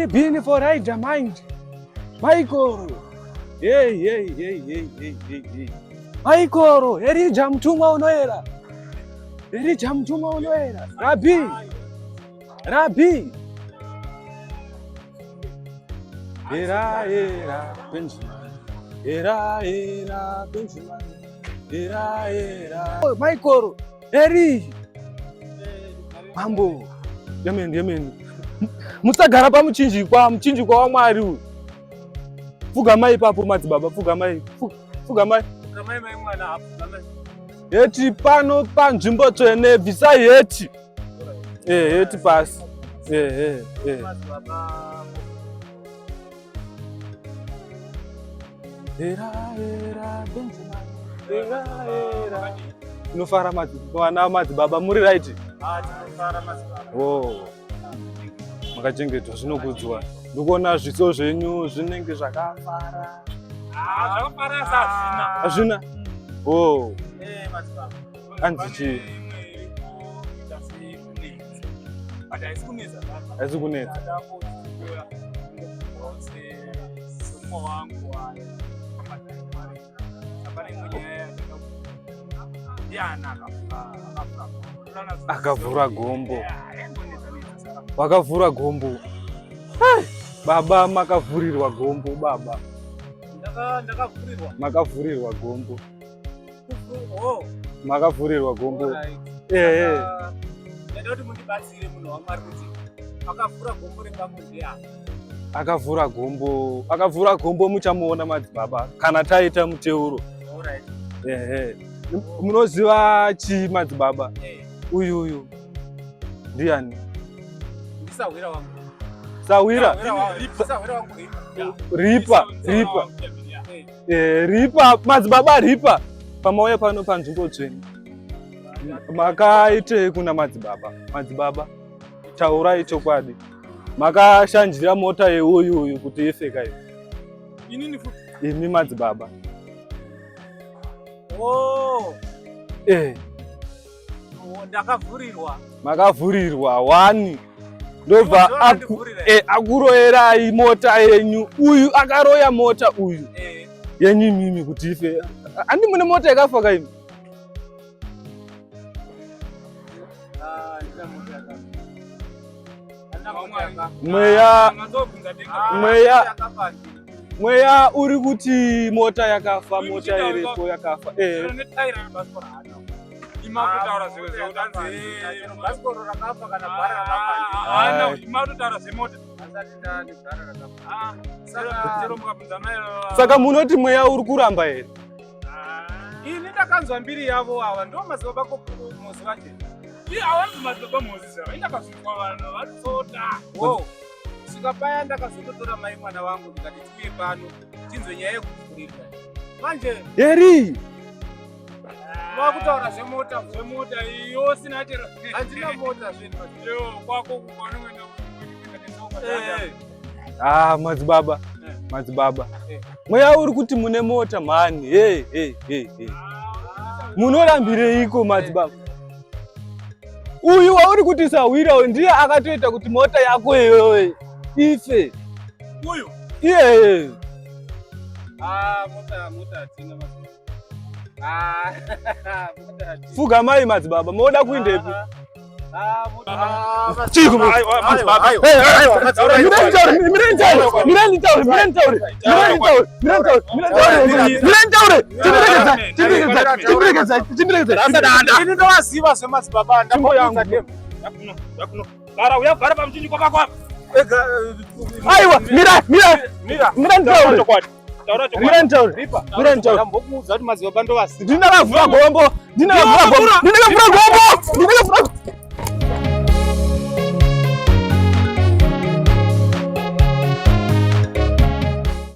Pari bini for rider mind. Michael. Hey, hey, hey, hey, hey, hey, hey. Michael, Erija mutumwa unoera. Erija mutumwa unoera. Rabbi. Rabbi. Era era Benjamin. Era era Benjamin. Era era. Oh, Michael, Eri. Mambo. Yemen, yemen. Musagara pamuchinjikwa, muchinjikwa waMwari uyu. Pfugamai ipapo madzibaba, pfugamai. Pfugamai. Pfugamai mai mwana, pfugamai. Heti pano panzvimbo tsvene, bvisai heti. Eh, heti pasi. Eh, eh, eh. Era, era, Benjamin. Era, era. Tinofara vana madzibaba muri right? Ah, tinofara madzibaba. Oh. Makachengetwa zvinokudzwa. Ndikuona zviso zvenyu zvinenge zvakafara. Ah, zvakafara asi hazvina. Hazvina? Oh. Eh, madzibaba. Hanzi chii? Haisi kunetsa. Akavhura gombo. Wakavhura gombo. Baba makavhurirwa gombo baba. Makavhurirwa gombo. Oh. Makavhurirwa gombo. Eh eh. Ndaida kuti mundibatsire munhu waMwari kuti akavhura gombo repangu ndiani? Akavhura gombo, akavhura gombo muchamuona madzibaba kana taita muteuro. Alright. Eh eh. Munoziva chii madzibaba? Eh. Uyu uyu. Ndiani? Ndisahwira wangu. Sahwira. Sahwira wangu ripa. Ripa, ripa. Eh, ripa madzibaba ripa pamauya pano panzvimbo tsvene makaitei kuna madzibaba madzibaba taurai chokwadi makashanjira mota yeuyu uyu kuti ife kai Inini futi. imi madzibaba Oh, eh, oh, ndakavhurirwa. Makavhurirwa wani ndobva eh, akuroyerai mota yenyu uyu akaroya mota uyu eh. yenyu imimi kuti ife handi mune mota yakafa kaimi ah, mweya mweya mweya uri kuti mota yakafa mota iripo yakafa eh. Saka munoti mweya uri kuramba here? Ini ndakanzwa mbiri yavo ava ndo madzibaba Mozi vache. Iye awanzi madzibaba Mozi zvavo. Indakazvinzwa vanhu vatsota. Wo. Svika paya ndakazototora mai mwana wangu ndikati tiuye pano tinzwe nyaya yekuvhurirwa. Manje Heri. Vakutaura zvemota zvemota iyo sina chero. Handina mota zvinhu. Yo kwako kwanoenda. Eh. Ah, madzibaba. Eh. Madzibaba. Eh. Mweya uri kuti mune mota mhani. Hey, hey, hey, hey. Munorambireiko madzibaba? Uyu wauri kuti sahwira uyu ndiye akatoita kuti mota yako iyoyo ife. Uyu? Iyeye. Ah, mota mota hatina madzibaba. Ah, mota hatina. Fugamai madzibaba, moda kuindepi? Ah, ah, Ndinovaziva zvemadzibaba Aiwa, mira, mira, mira nditaure. Mira nditaure. Mira nditaure. Ndambokuudza kuti madzibaba ndovaziva. Ndinakavhura gombo. Ndinakavhura gombo. Ndinakavhura gombo. Ndinakavhura.